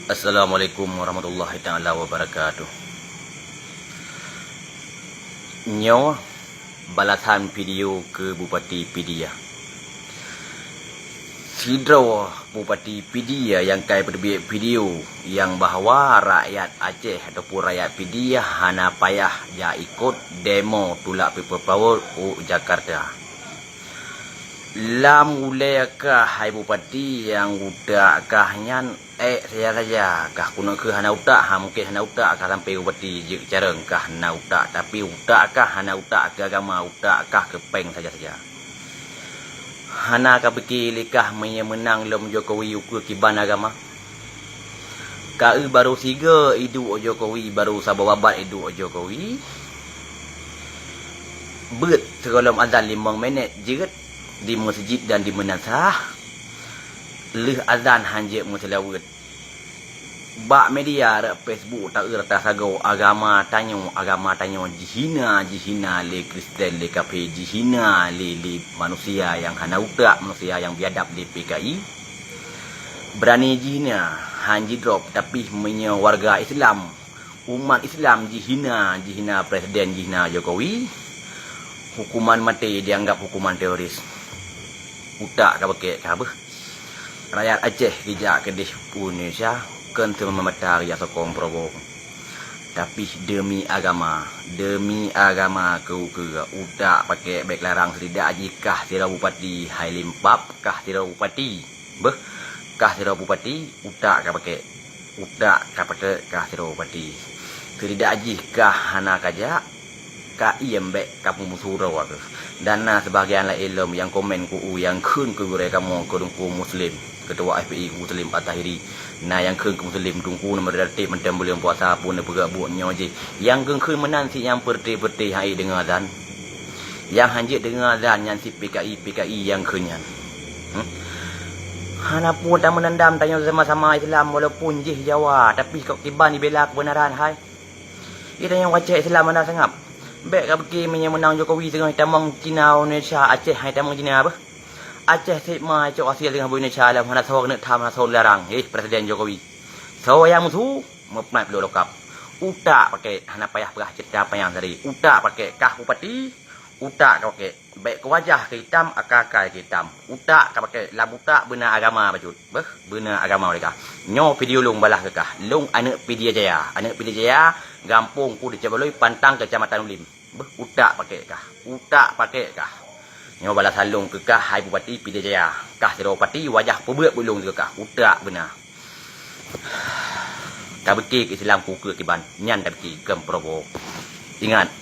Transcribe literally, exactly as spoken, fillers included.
Assalamualaikum warahmatullahi taala wabarakatuh. Nyoe balasan video keu Bupati Pidie. Sidroe Bupati Pidie nyang ka peuteubiet video nyang bahwa rakyat Aceh ataupun rakyat Pidie hana payah jak ikot demo tulak People Power u Jakarta. Lam ulée kah hai Bupati nyang utak kah nyan ék saja-saja, kah keuneuk kheueh hana utak, ha mungken hana utak kah sampai Bupati jeuet carông kah hana utak, tapi utak kah hana utak keu agama, utak kah keu péng saja-saja. Hana ka pike lé kah meunyoe meunang lom Jokowi ukeue kiban agama? Ka eu barô sigoe iduek Jokowi, barô saboh babah iduek Jokowi. Beuet sigohlom azan limong minét jeuet di meuseujid dan di meunasah. Lheueh azan hanjeuet meuseulaweuet. Bak media rot Facebook taeu rata sagoe agama tanyoe, agama tanyoe jihina, jihina lé Kristen, lé kafé, jihina lé, lé manusia nyang hana utak, manusia nyang biadab lé P K I. Berani jihina, han jidrop, tapi meunyoe warga Islam, umat Islam jihina, jihina presiden, jihina Jokowi, hukuman maté dianggap hukuman teroris. Utak ka beukek ka beuh. Rakyat Aceh geujak keudeh u Indonesia kon teuma mata geujak sokong Prabowo. Tapi demi agama, demi agama keu ukeue, utak pakek bék larang seuridak jih kah sidroe bupati hai limpab kah sidroe bupati. Beuh, kah sidroe bupati, utak ka pakek. Utak ka pakek kah sidroe bupati. Seuridak jih kah hana ka jak, ka iem bék ka peumusoh droe keuh. Dan na sibagian laén lom nyang komen keu u nyang kheun keu gurée kamoe keu Teungku Muslim, Ketua F P I Muslim At-Tahiri. Na nyang kheun keu Muslim Teungku na meuratéb mantong buleuen puasa pun neupeugah buet nyoe jih. Nyang kheun-kheun meunan si nyang peureuté-peureuté hai deungoe azan. Nyang hanjeuet deungoe azan nyan si P K I, P K I nyang kheun nyan. Hmm? Hana peue tameudendam, tanyoe sama-sama Islam walaupun jih Jawa, tapi kok kiban jibela keubeunaran hai. Di tanyoe Aceh Islam hana seungab. Bék ka pike meunyoe meunang Jokowi teungoh tamong Cina Indonesia, Aceh hai tamong Cina beuh. Aceh seb ma cok hasil teungoh bak Indonesia lom hana soe keuneuk tham, hana soe larang. Heh, Presiden Jokowi. Soe nyang musu, meupeumat peuloh lokap. Utak pakek, hana payah peugah ceurita panyang tadi. Utak pakek, kah bupati, utak ka pakek. Bék keu wajah keu itam, akai-akai keu itam. Utak ka pakek, lam utak beuna agama bacut. Beuh, beuna agama mereka. Nyoe video lôn balah keu kah. Lôn aneuk Pidie Jaya. Aneuk Pidie Jaya, gampông ku di Cabalui, pantang Kecamatan Ulim. Beuh, utak pakek kah. Utak pakek kah. Nyoe balasan lôn keu kah, hai Bupati Pidie Jaya. Kah sidroe bupati, wajah peubeuet buet lôn keu kah. Utak beuna. Tabeuki keu Islam keu ukeue kiban, nyan tabeuki keu Prabowo. Ingat,